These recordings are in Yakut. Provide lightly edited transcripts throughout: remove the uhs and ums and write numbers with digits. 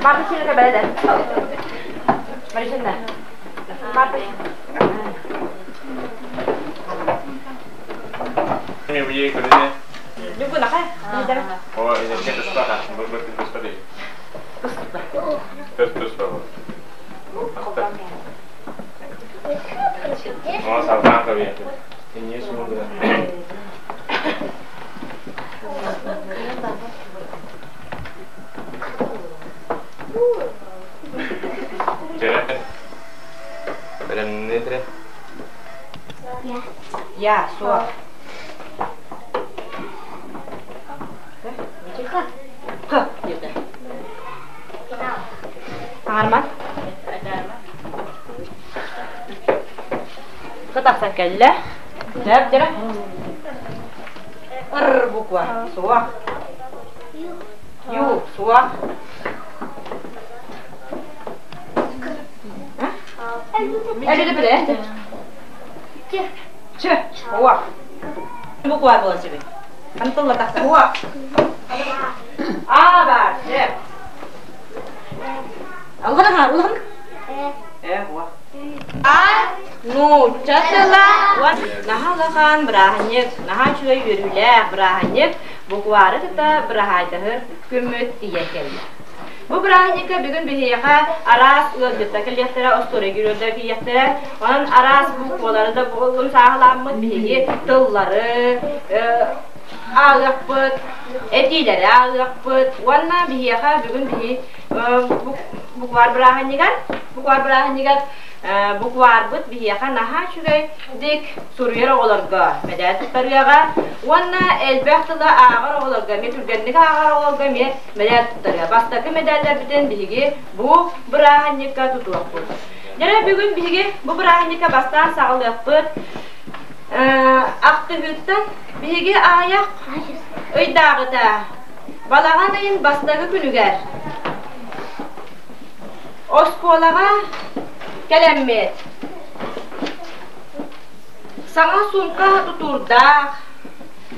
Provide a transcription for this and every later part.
Марта сиэнэ бэлэдэ. Марисенна. Марта. Я, суох. Х диэтэ. Саҥарма. Х тахсан кэллэ. Сөп дьара. Р буква. Суох. Ю. Суох. Элбэ Ч. Уох. Буква буолан сөбүй. Хантылла тахсар. Уох. А бар. Сөп. Улахан улахан. Э, уох. А нуучча тыла наһаа улахан бырааһынньык, наһаа үчүгэй үөрүүлээх бырааһынньык буквары кытта быраһаайдаһыр күммүт тиийэн кэллэ. Бу бырааһынньыкка бүгүн биһиэхэ араас ыалдьыттар кэлиэхтэрэ, остуоруйа геройдар киириэхтэрэ. Онон араас буквалары да буоллун сааһыламмыт биһиги тыллары ааҕыахпыт, этиилэри ааҕыахпыт. Уонна биһиэхэ бүгүн биһи буквар бырааһынньыгар, буквар бырааһынньыгар букварбыт биһиэхэ наһаа үчүгэйдик суруйар оҕолорго мэдээ туттарыаҕа уонна элбэх тылы ааҕар оҕолорго эмиэ түргэнник ааҕар оҕолорго эмиэ мэдээ туттарыа. Бастакы мэдээллэрбитин биһиги бу бырааһынньыкка тутуохпут. Дьэ бүгүн биһиги бу бырааһынньыкка бастаан саҕалыахпыт. Ахтыһыыттан биһиги аҕыйах ыйдааҕыта балаҕан ыйын бастакы күнүгэр оскуолаҕа кэлэммит саҥа суумка тутуурдаах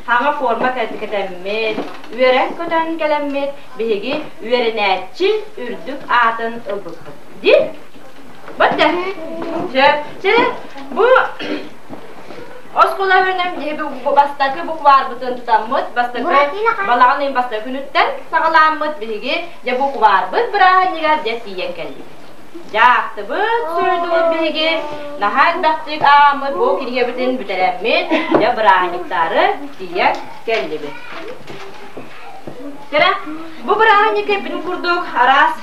Хаҥа форма кэтэммит, үөрэн-көтөн кэлэммит, биһиги үөрэнээччи үрдүк аатын ылбыппыт. Дии? Бачча. Чэ, бу оскуола үөрэнэн биһиги бастакы букварбытын тутаммыт, бастакы балаҕан ыйын бастакы күнүттэн саҕалааммыт биһиги дьэ букварбыт бырааһынньыгар дьэ тиийэн кэллибит. Дьаахтыбыт, суруйдубут биһиги, наһаа элбэхтик ааммыт бу кинигэбитин бүтэрэммит, дьэ бырааһынньыктаары тиийэн кэллибит. Кэрэ, бу бырааһынньыкка эппитим курдук араас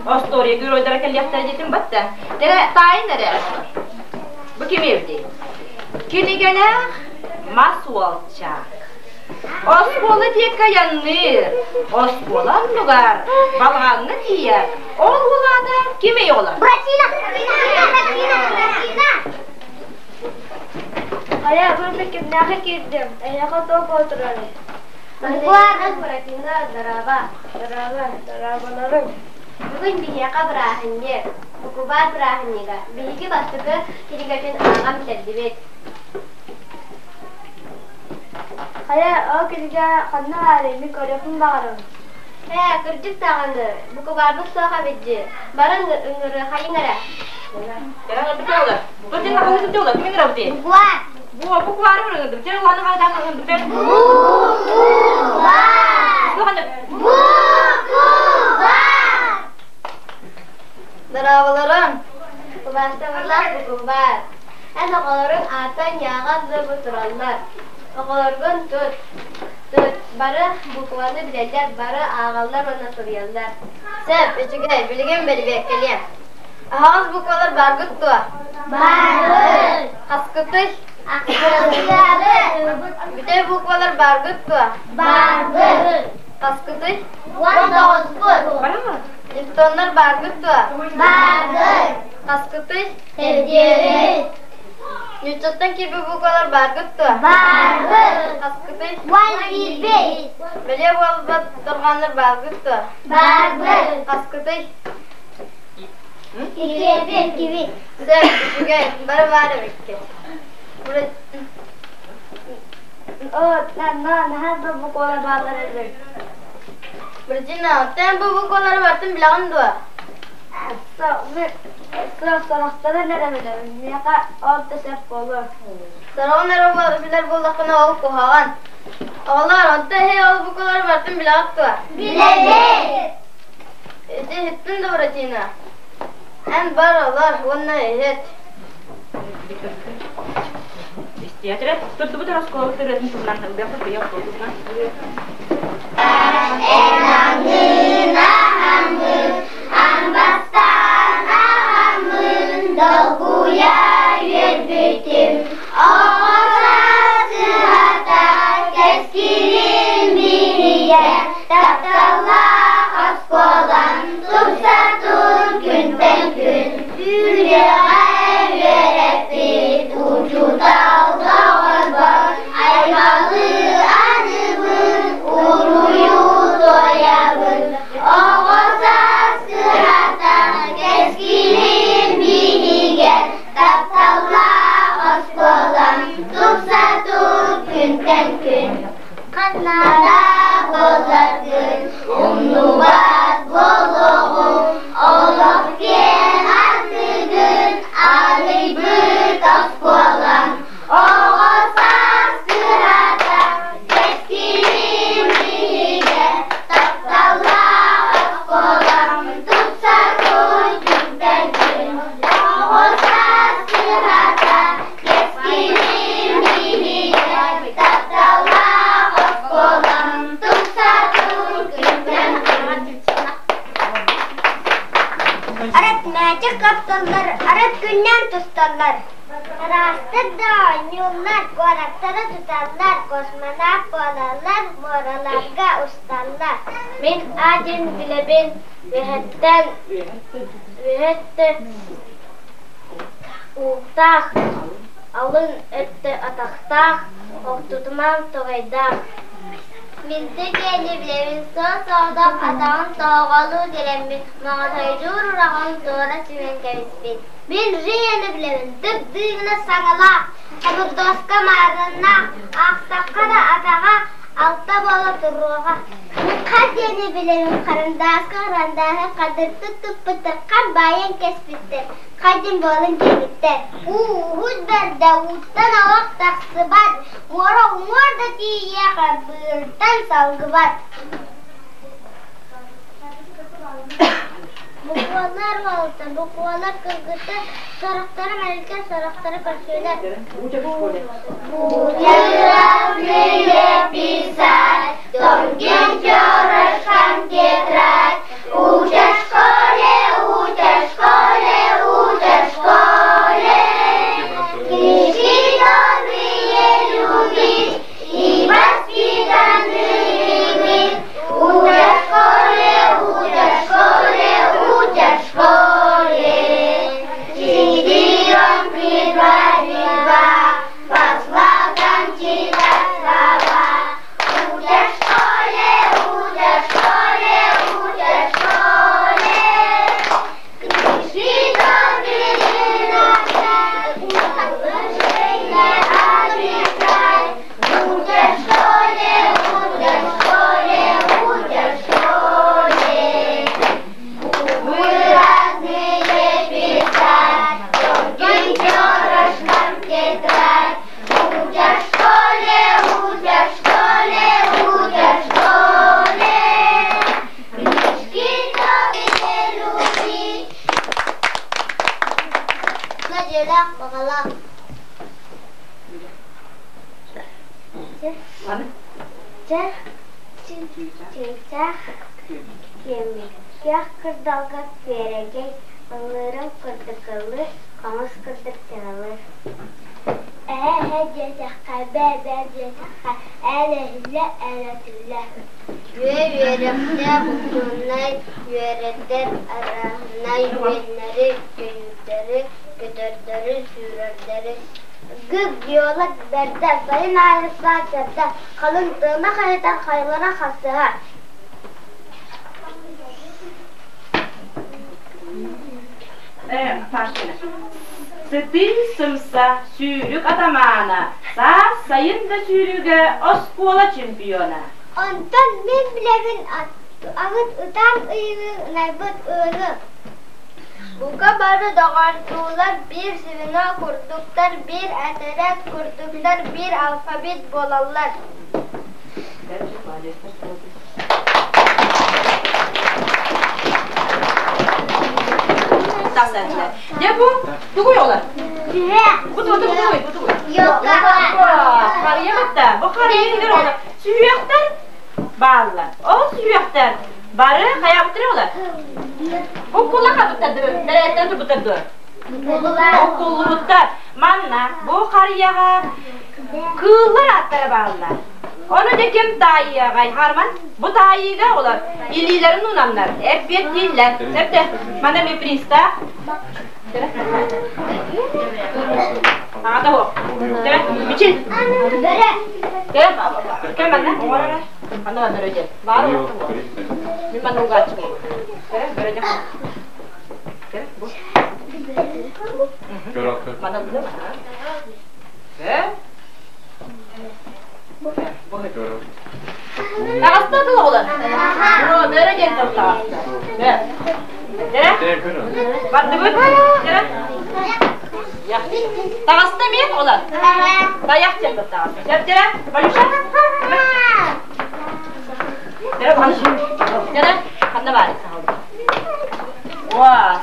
остуоруйа геройдара кэлиэхтэрэ диэтим батта. Кэрэ, таайын эрэ. Бу ким эбитий? Кинигэлээх мас уолчаан. Оскуола диэки айанныыр, оскуола оннугар балаҕаҥҥа тиийэр. Ол уолаата кимий оҕолор? Братина! Братина! Братина! Хайа, бу кимнээхэ киирдим? Эйиэхэ туох буола турарый? Братина, здорово! Здорово, здороволорум. Бүгүн биһиэхэ бырааһынньык, букубаар бырааһынньыга. Биһиги бастакы кинигэтин ааҕан бүтэрдибит. Хайа, ол кинигэ ханна баарый, мин көрүөхпүн баҕарабын. Ээ, кырдьык даҕаны, букубаарбыт суох эбит дии. Баран ыҥырыахайыҥ эрэ. Буквар. Букубаар! Дорооболорун! Убаастабыллаах букубаар. Эн оҕолоруҥ аата ньааҕа да бу тураллар. Оҕолоргун тут, тут, бары букваны билэллэр, бары ааҕаллар уонна суруйаллар. Сөп, үчүгэй, билигин бэрибиэккэлиэм. Аһаҕас буквалар бааргыт дуо? Баарбыт. Хаскытый? Ахсыабыт. Бүтэй буквалар бааргыт дуо? Баарбыт. Хаскытый? 19-пут. Дифтоннар бааргыт дуо? Баарбыт. Хаскытый? Төрдүөбүт. Ньуччаттан киирбит буквалар бааргыт дуо? Баарбыт. Хаскытый? 11. Бэлиэ буолбат дорҕооннор бааргыт дуо? Баарбыт. Хаскытый? Иккибит. Иккибит. Сөп, үчүгэй, бары баар эбиккит. О, на, на, наһаа да буквалар бааллар эбит. Буратино, оттон бу буквалары барытын билэҕин дуо? Суох, сорохторун эрэ билэбин. Миэхэ ол да сөп буолуо. Сороҕун эрэ билэр буоллаххына ол куһаҕан. Оҕолор, онтон эһи ол буквалары барытын билэҕит дуо? Билэбит! Ити иһиттин да Буратино? Эн бар олор уонна иһит. Истиятеле турдубут оскуола ырыатын туһунан ыллыахпыт быйыл туһунан. Эн аҥынаһаммын, аан бастаан аҕаммын долгуйа үөрбүтүм. Оҕо саас кыһата кэскилим биһигэ, тапталлаах оскуолам тупса тур күнтэн күн. Үлэҕэ үөрэппит учуутал доҕорбор аймалыы аныбын, уруйу туойабын. Оҕо саас кыһата кэскилим биһигэ, тапталлаах оскуолам тупса тур күнтэн күн. Ханна буоларгын умнубат буолуоҕум, олох киэҥ ардыгын арыйбыт оскуолам. Оҕо саас кыһата кэскилим биһигэ, тапталлаах оскуолам тупса тур күнтэн күн. Оҕо саас кыһата кэскилим биһигэ, тапталлаах оскуолам тупса тур күнтэн күн. Арыт мээчик хапталлар, арыт күннээн тусталлар. Араастык да оонньууллар, куораттары туталлар, космонавт буолаллар, муораларга усталлар. Мин аатын билэбин, үөһэттэн үөһэттэ ууктаах, алын өттө атахтаах, охтутумаҥ тоҕойдоох. Мин диэни билэбин, суос-соҕотох атаҕын тоҕоҕолуу тирэммин, моҕотойдуур ураҕын туора сүгэн кэбиспит. Мин Женяны билэбин, дып-дыыгына саҥалаах, хобурдуоска маарыннаах, аахсахха да атаҕа алта буола туруоҕа. Мин хас диэни билэбин, харандааска харандааһы хадыртык туппуттар, хам баайан кэспиттэр, хайдын буолан диэбиттэр. Ууһут бэрдэ ууттан олох тахсыбат, муора уҥуор да тиийиэх быыртан салгыбат. Буквалар уолта, буквалар кыргыттар, сорохторо мэликкэ, сорохторо көрсүөлэр. Разные писать, тонким перышком тетрадь. Учат в школе, учат в школе, учат в школе. Книжки добрые любить и воспитанными быть. Учат в школе, учат в школе, учат в школе. Четырем прибавить два, по слогам читать слова. Учат в школе, учат в школе, учат в школе. Книжки добрые обещать. Учат в школе, учат в школе, учат в школе. Буквы разные писать, тонким перышком тетрадь. Учат в школе, учат в школе, учат в школе. Книжки добрые любить. Дьиэлээх баҕалаах. Чэ, чыычаах киэмиккэх кырдалга күөрэгэй, ыллыырым курдук ыллыыр, хомус курдук тыалыыр. Эһэ-эһэ диэтэххэ, бээ-бээ диэтэххэ, ээл эһиллэ, ээл өтүллэ. Үө үөрэхтээх учуонай үөрэтэр арааһынай үөннэри, көйүүрдэри, көтөрдөрү, сүүрэрдэри. Гык геолог бэрдэ, сайын аайы саа чэрдэ, халыҥ тыына хайытар хайалара хасыһар. Сытыы сымса, сүүрүк атамаана, саас сайын да сүүрүүгэ оскуола чемпиона. Онтон мин билэбин Ту'абыт ытаан ыйыгы ынайбыт ыаны. Бука бары доҕордуулар биир звено курдуктар, биир этэрээт курдуктар, биир алфавит буолаллар. Дьэ бу тугуй олор? Бу тугуй? Бу тугуй? Харыйа кытта. Бу харыйа иһигэр олор. Сүһүөхтэр бааллар. Ол сүһүөхтэр бары хайаабыттар олор? Буккулла хабыттар дуо? Бэрээттэн турбуттар дуо? Буккуллубуттар. Манна бу харыйаҕа кыыллар ааттара бааллар. Ону дьэ ким таайыаҕай, Харман? Бу таайыыга олор илиилэрин уунаннар, эппиэттииллэр. Сөптө, мана ми пристав. Аҕата суох. Мичил. Кэм манна, оҥорор. Манна бөрө диэн. Баар Мин манна угааччым. Бөрө диэн. Бу. Манна Таҕыста тыл оҕолор. Бөрө диэн тыл таҕыста. Бардыбыт. Таҕыста эмиэ оҕолор. Тайах диэн тыл таҕыста. Сөп Валюша? Дьэрэ, ханна баар саҕалды? Уа,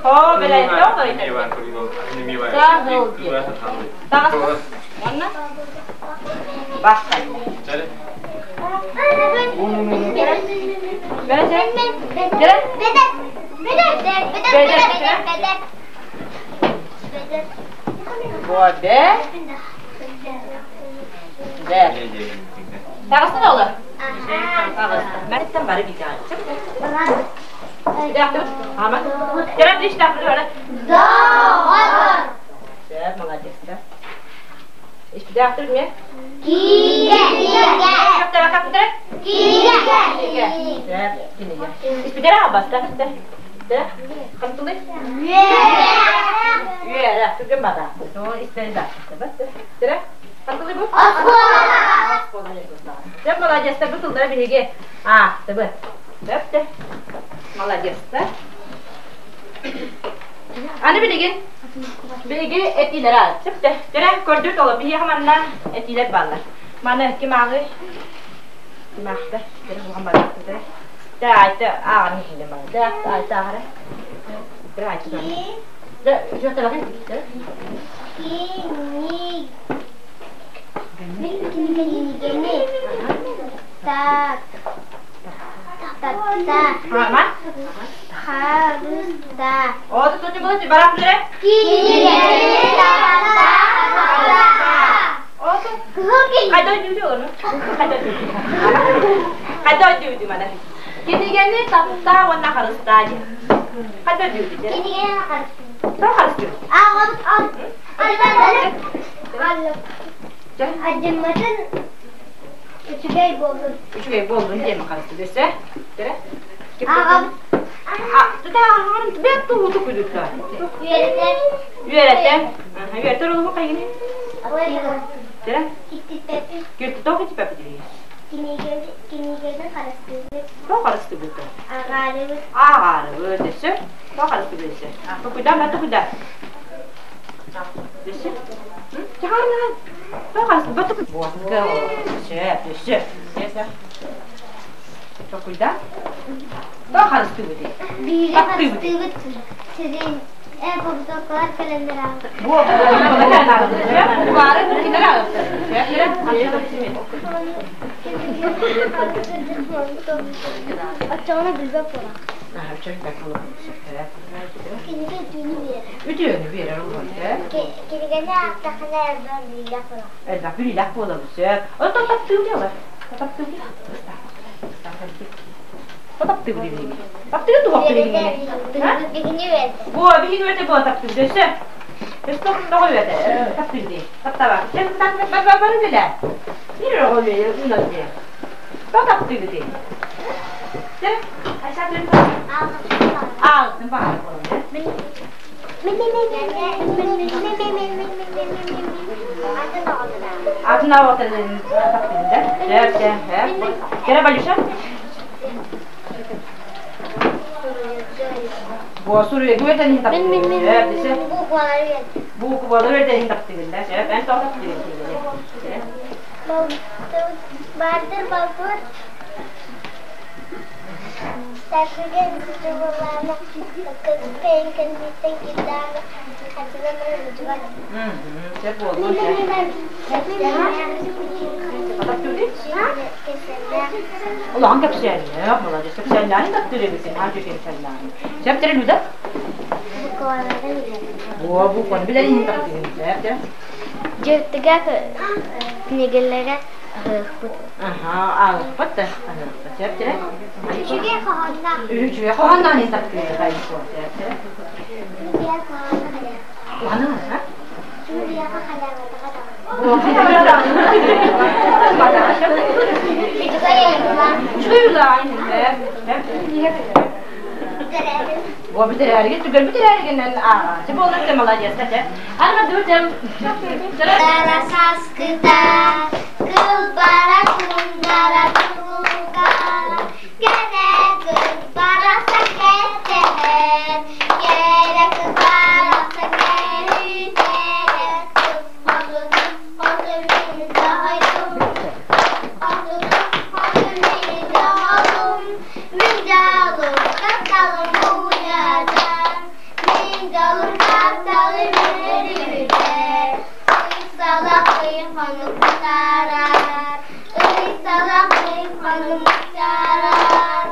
О, Таҕыстын оҕолор. Таҕыста. Бары бигэ. Молодец, Испитээхтэр ме? Испитэрэ албаста. Хантылы? Үөрэ. Түргэн бада. Истэри да. Хантылы бу? Дьэ, молодецтар, бу тыллары биһиги аахтыбыт. Сөп Молодецтар. Аны билигин биһиги этиилэр аат. Сөптө. Дьэ, көрдүт оло биһиэхэ манна этиилэр бааллар. Маны ким ааҕый? Ким аахта? Дьэ, улахан бараахтыта. Дьэ, айта ааҕан иһинэ маны. Дьэ, айта ааҕара. Дьэ, айта. Дьэ, үчүгэй Кини кинигэни так татта харыста О, тут было барахлere? Кинигэни татта О, Хайда дүүдү ону? Хайда дүүдү? Хайда дүүдү мана? Кинигэни таптаа уонна харыстаа диэн. Хайда дүүдү? Кинигэни харыстаа. Тоҕо харыстыыр? Адьымматын үчүгэй буоллун. Үчүгэй буоллун диэн харыстыыр өссө. Tere? Аҕам. Тутааҕын бэт туһуту күдүттэ. Үөрэтэр. Үөрэтэр. Үөрэтэр олуһу хайгыны? Tere? Киттиппэппит. Кирти тоҕо киттиппэппит диye. Кинигэни харыстыыбыт. Тоҕо харыстыыбыт? Ааҕаарыбыт. Ааҕаарыбыт өссө. Тоҕо харыстыыбыт өссө. Токуйда, ма токуйда. Өссө. Чаҕарнаан. Тоҕо харыстыыбыт? Буотка. Өссө, өссө. Өссө. Токуйда. Тоҕо харыстыыбыт? Биһиги харыстыыбыт сирин бобутоккалар кэлэннэр Оччоҕуна билбэт буолар. Кинигэ үтүөнү биэрэр. Үтүөнү биэрэр олорон Кинигэни аахтаххына элбэх билиилээх буолар. Элбэх билиилээх буолабын сөп. Оттон таптыыр диэлэр. Таптыыр Таптыыр диэбин. Таптыыр туох биһигини? Биһигини үөрдэ. Бу биһигини үөрдэ бу таптыыр өссө. Өссө тоҕо үөрдэ таптыыр дии. Таптаба. Сен бары билэ. Биир оҕо үөрэ дии. Тоҕо таптыыр дии. Сен айса түн. Аалтын баар болон. Атын аҕа таптыгын да? Сөп, сөп. Кэрэ Валюша? Бу суруйга үөрдэн таптыгын. Сөп, сөп. Буквалары үөрдэн таптыгын да? Сөп, эн тоҕо таптыгын? Бардыр балбыр. Старшига институтулаана кэнниттэн кирдаана хачынан мужугар. Сөп буолду. Улахан кэпсээннээх, молодец. Кэпсээннээҕин таптыыр эбиккин, аан үчүгэй кэпсээннээҕин. Сөп тэрэ Люда? Буо, букваны билэр иһин таптыырын. Сөп, сөп. Дьиктигэ кинигэлэрэ аһыахпыт. Аха, аҕыспыт да, аһыахпыт. Сөп тэрэ? Үчүгэй хоһоонноох. Үчүгэй хоһоонноох иһин таптыыр. Сөп тэрэ? Аны, а? Бу бүтэрээригин түгэн бүтэрээригинэн ааҕааччы буолар да молодец да Аны дүүтем Кара саскыта, кылбара кундара тулуга, кэрэ кылбара сакэттэһэр, кэрэ кылбара сакэрүтэр, хоту хоту мин доҕойдум, хоту хоту мин доҕолум, мин дьолум тапталым уйата, мин дьолум тапталым өрүтэ, Ый хонуктарар, ый салахый хонуктарар,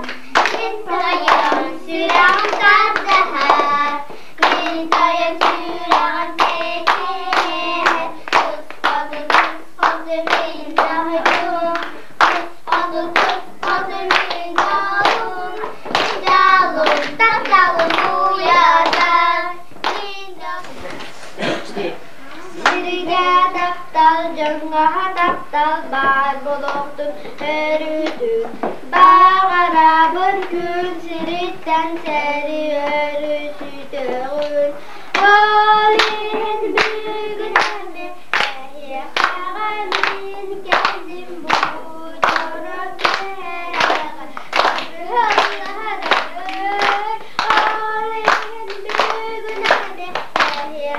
мин тойон сүрэҕим тардыһар, мин тойон сүрэҕим тэтиһэр, тус хоту тус хоту мин дойдум, тус хоту тус хоту мин дьолум, мин дьолум тапталым уйата, мин дьолум Сиргэ таптал, дьоҥҥо таптал баар буолуохтун өрүүтүн. Баҕарабын күн сириттэн сэри өрүсүтөҕүн. Ол иһин бүгүн эмиэ эһиэхэҕэ мин кэллим бу дьоро киэһэҕэ. Ол иһин бүгүн эмиэ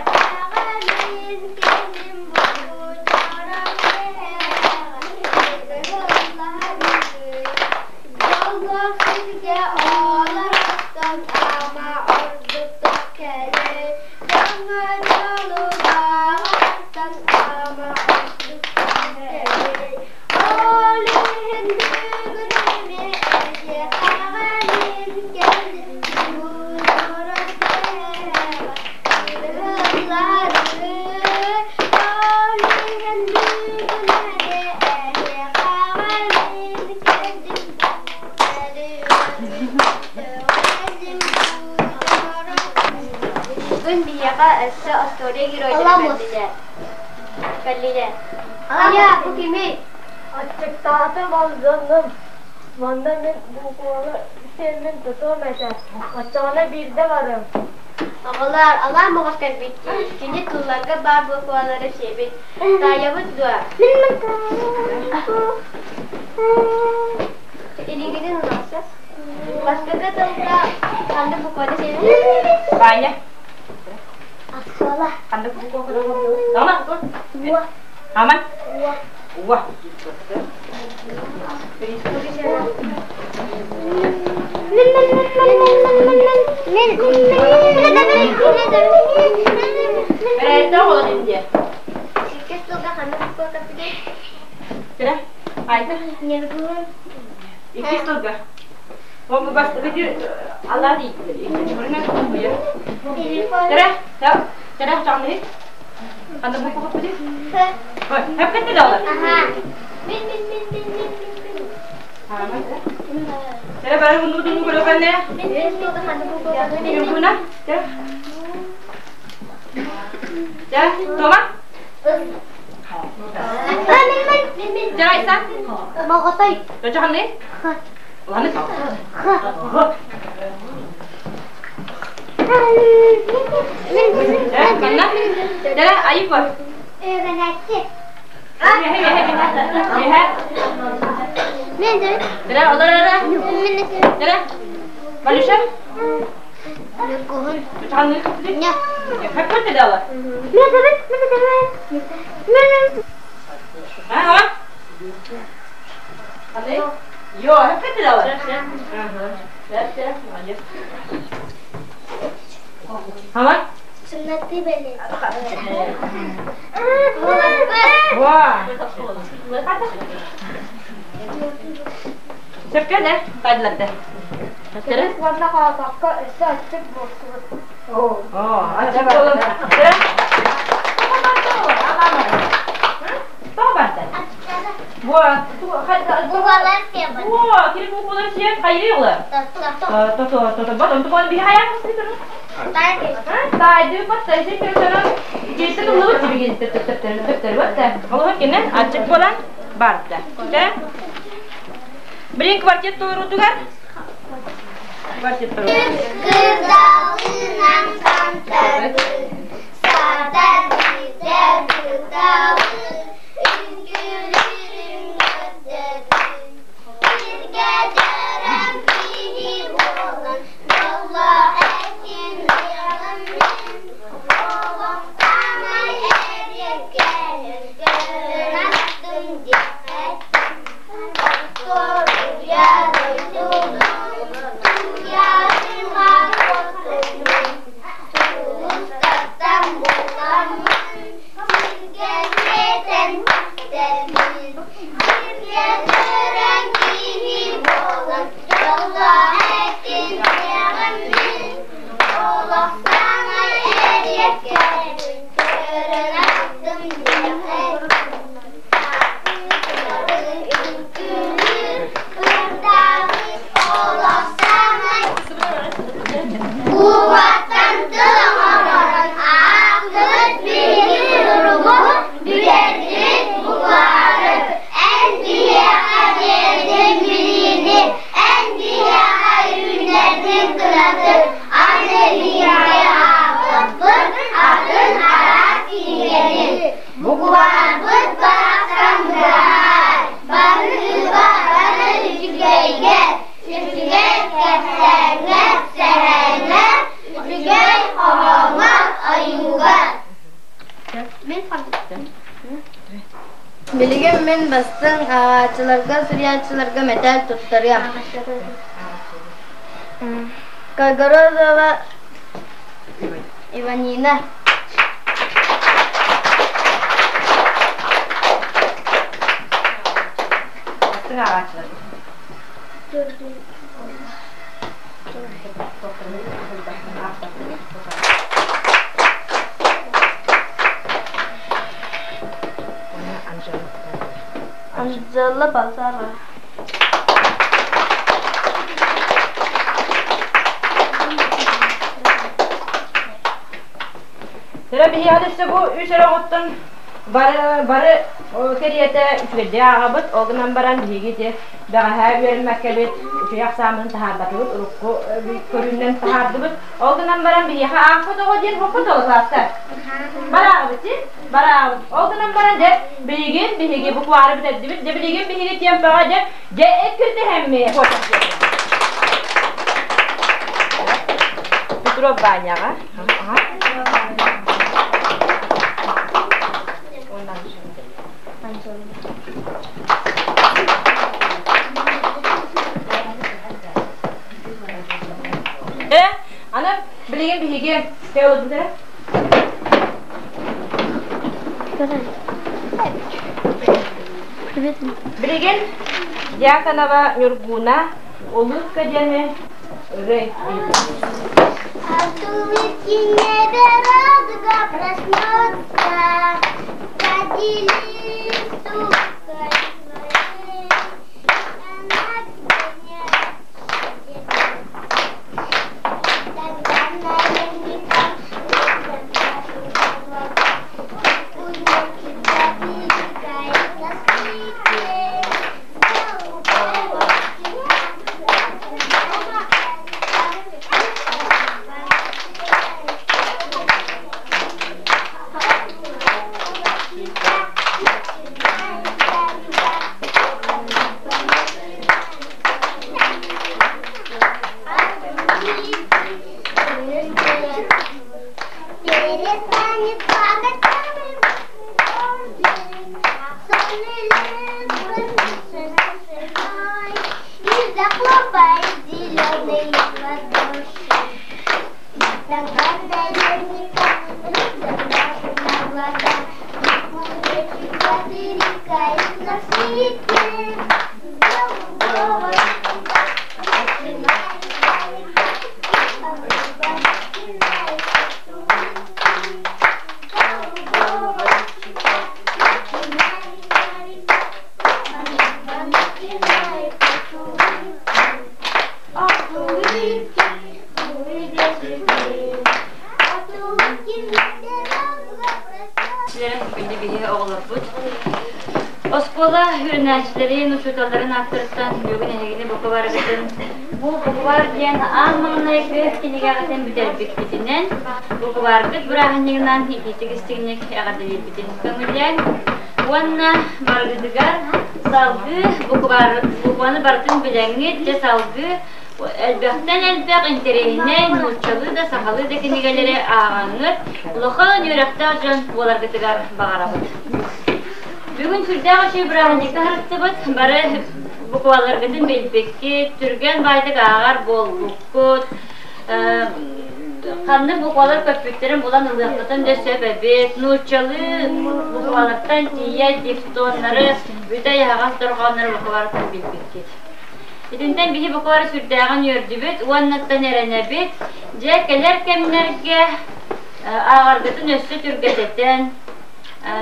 Дьоллоох сиргэ олорортон ама ордуктук кэлэр, дьоҥҥо дьолу баҕартан ама ордуктук кэлэр. Ол иһин бүгүн эмиэ эһиэхэҕэ мин кэллим дьулуурун Бүгүн биһиэхэ өссө остуоруйа геройдара кэллилэр. Кэллилэр. Айа, бу кимий? Аччыктаатым алдьанным. Манна мин букваны сиэммин тутуом этэ. Оччоҕуна биирдэ барыам. Оҕолоор, алаа моҕус кэлбит дии. Кини тылларга баар буквалары сиэбит. Таайабыт дуо? Илиигитин уларса. Бастакы тылга ханнык букваны сиэбит? Ваня. Оскуола. Ханнык буква? Уа. Аман. Уа. Уа. Бэрээтэ оҕолор инде. Иккис тылга ханнык буква каппытай? Кэрэ, айта. Иккис тылга. Ол бу бастакы Алла дийтилер. Кэрэ, кэрэ чаҥныы. Ханнык буква каппытай? Хэппэтти даҕаны. Мин мин мин мин мин мин мин. Кэрэ бары муннубутун көрөкөнне. Мин мин тылга ханнык буква каппытай? Юргуна. Кэрэ. Дьэ, Тома? Мин мин. Дьэ, Айса? Моҕотой. Дочоханны? Уланы? Мин Дьэ, манна? Дьэ, Айыпа? Үөрэнээччи. Тара, олор ара. Тара. Валюша? Какой ты дала? Ага. Йо, какой ты дала? Ага. Ага. Сымнаты бэлиэ. Ва. Сөпкө да, тайдыларды. Уонна хаалбакка өссө аччык буолсубут. Оо, аччык буолан. Тоҕо барда? Во, кири буквалар сиэн хайыы ола. Тото, тото, бат, онту бон биһи хайаан Таайды бат, тайсы кирсенен итиэттен ыллыбыт тибигин төптөр бат. Олоһун кинен аччык буолан барда. Билин квартет толорутугар квартет толорутугар. Кырдалынан сантарды, садар биирдэ кыталы, үҥкүүлүүрүн көрдөтүн. Сиргэ дөрөм киһи буолан, дьолло этин ыалым мин. Олох саамай эриэккэлин көрөн астым диэххэ Остуоруйа дойдулуу, туйаарыма куотунун, сулустартан буламмын, сиргэ сиэтэн түстэммин, сиргэ төрөн киһи буолан, дьолло этин диэҕим мин, олох саамай эриэккэлин көрөн астым диэххэ. Кубаттан тыл оҥорон аахтыбыт биһиги суругу бүтэрдибит буквары. Эн биһиэхэ биэрдиҥ билиини, эн биһиэхэ үүннэрдиҥ кынаты, аны биһиги аахпыппыт атын араас кинигэни. Букварбыт барахсан быраһаай, барыыба бары үчүгэйгэ, үчүгэй кэпсээҥҥэ, сэһэҥҥэ, үчүгэй хоһооҥҥо, ойууга. Билигин мин бастыҥ ааҕааччыларга, суруйааччыларга мэтээл туттарыам. Кайгородова Иванина. Анжела Базарова. Төрө биһиэхэ өссө бу үс эрэ оҕоттон бары бары кэриэтэ үчүгэйдик ааҕабыт. Ол гынан баран биһиги ити бэҕэһээ үөрэммэккэбит үчүгэй ахсааммытын таһаарбатыбыт, урукку көрүүнэн таһаардыбыт. Ол гынан баран биһиэхэ аахпыт оҕо диэн хоппут оҕо класста. Бараабыт ти? Бараабыт. Ол гынан баран дьэ билигин биһиги буквары бүтэрдибит. Дьэ билигин биһиги темпаҕа дьэ дьэ эккирдэһэмми Петров Ваняҕа. Э, аны билигин биһиги теологдара Билигин Дьяконова Ньургуна Улыбка диэни ырый От улыбки небе радуга проснется, Поделись улыбкой своей, Она тебе не Тогда наверняка Тогда наверняка руки на глаза. Река на свете, голубого Күндү биһи оҕолорбут. Оскуола үөрэнээччилэрин, учууталларын ааттарыттан бүгүн эһигини бука барыгытын бу буквар диэн аан маҥнайгы кинигэҕитин бүтэрбиккитинэн, букваргыт бырааһынньыгынан итиитик истиҥник эҕэрдэлиирбитин көҥүллээн уонна барыгытыгар салгыы буквар букваны барытын билэҥҥит, дьэ салгыы элбэхтэн элбэх интэриэһинэй нууччалыы да сахалыы да кинигэлэри ааҕаҥҥыт улахан үөрэхтээх дьон буоларгытыгар баҕарабыт. Бүгүн сүрдээх үчүгэй бырааһынньыкка сырыттыбыт. Бары букваларгытын билбиккит, түргэн баайдык ааҕар буолбуккут. Ханнык буквалар көппүттэрин булан ылыаххытын да сөп эбит. Нууччалыы буквалартан тиийэ дифтоннары, бүтэй аһаҕас дорҕооннору буквалартан билбиккит. Итинтэн биһи буквары сүрдээҕин үөрдүбүт уоннаттан эрэнэбит. Дьэ, кэлэр кэмнэргэ ааҕаргытын өссө түргэтэтэн,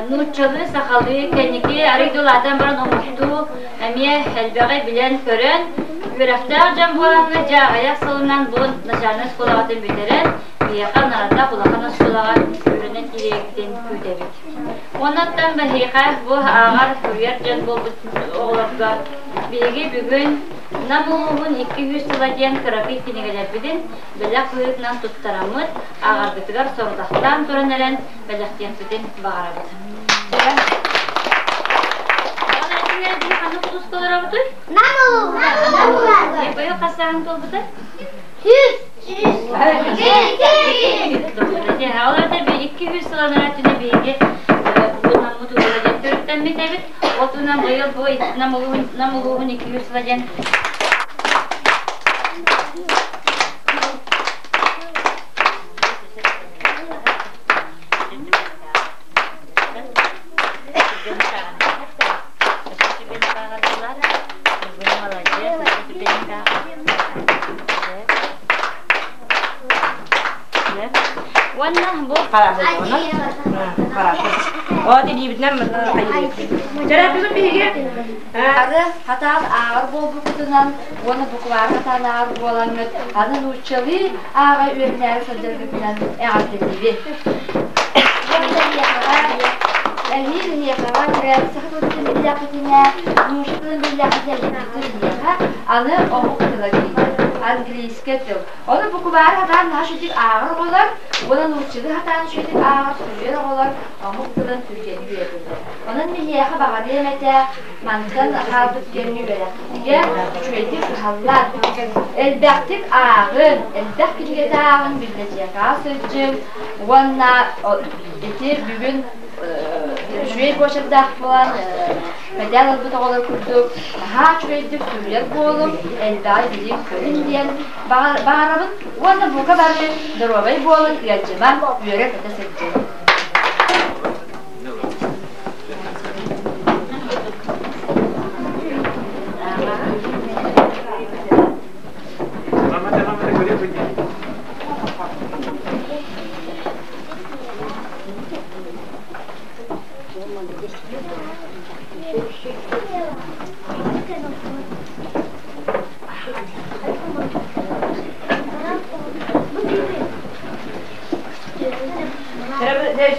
нууччалыы, сахалыы кэнники арыый да улаатан баран омуктуу эмиэ элбэҕи билэн-көрөн, үөрэхтээх дьон буолаҥҥыт, дьэ аҕыйах сылынан бу начальнай оскуолаҕытын бүтэрэн, биһиэхэ наратах улахан оскуолаҕа үөрэнэн киириэхпитин күүтэбит. Оннуттан биһиэхэ бу ааҕар, суруйар дьон буолбут оҕолорго биһиги бүгүн Нам улууһун 200 сыла диэн кыракый кинигэлэрбитин бэлэх быһыытынан туттараммыт, ааҕаргытыгар сорудахтаан туран эрэн бэлэхтиэхпитин баҕарабыт. Ханнык улууска олоробутуй? Нам улууһугар. Нам улууһугар. Быйыл хас сааһыҥ туолбутай? 100. Ол эбэтэр 200 сыл анараа өттүнэ биһиги бу Наммыт улууһа диэн төрүттэммит эбит. Ол туһунан быйыл бу Нам улууһун Нам улууһун 200 сыла диэн Уонна бу Төрөппүтүн биһиги Ары хатаан ааҕар буолбуккутунан уонна букваар хатаан ааҕар буолаҥҥыт аны нууччалыы ааҕа үөрэнээри сылдьаргытынан эҕэрдэлиибин. Уонна эһиэхэҕэ эһиил эһиэхэҕэ төрөөбүт саха тылын биллэххитинэ, нуучча тылын биллэххитинэ эһиэхэ эһиэхэ аны омук тыла киирэр, английскай тыл. Ону букваары хатаан наһаа үчүгэй ааҕар оҕолор уонна нууччалыы хатаан үчүгэйдик ааҕар суруйар оҕолор омук тылын түргэнник үөрэтэллэр. Онон биһиэхэ баҕарыам этэ, мантан хаалбыт кэмҥэ үөрэххитигэр үчүгэйдик кыһаллан, элбэхтик ааҕыҥ, элбэх кинигэтэ ааҕыҥ, библиотекаҕа сылдьыҥ уонна ити бүгүн үчүгэй буочардаах буолан мэтээл ылбыт оҕолор курдук наһаа үчүгэйдик суруйар буолуҥ, элбэҕи билиҥ-көрүҥ диэн баҕарабын уонна бука бары доруобай буолуҥ, ыалдьымаҥ, үөрэ-көтө сылдьыҥ.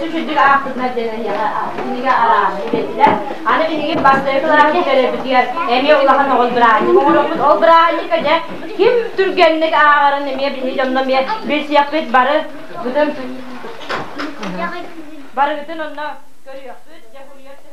Өссө аахпытынан кинигэ арааһын биэрдилэр. Аны биһиги бастакы кылааска төрөппүтүгэр эмиэ улахан оҕол бырааһынньык оҥоруохпут. Ол бырааһынньыкка дьэ ким түргэнник ааҕарын эмиэ биһиги дьонно эмиэ билсиэхпит бары бытын барыгытын онно көрүөхпүт.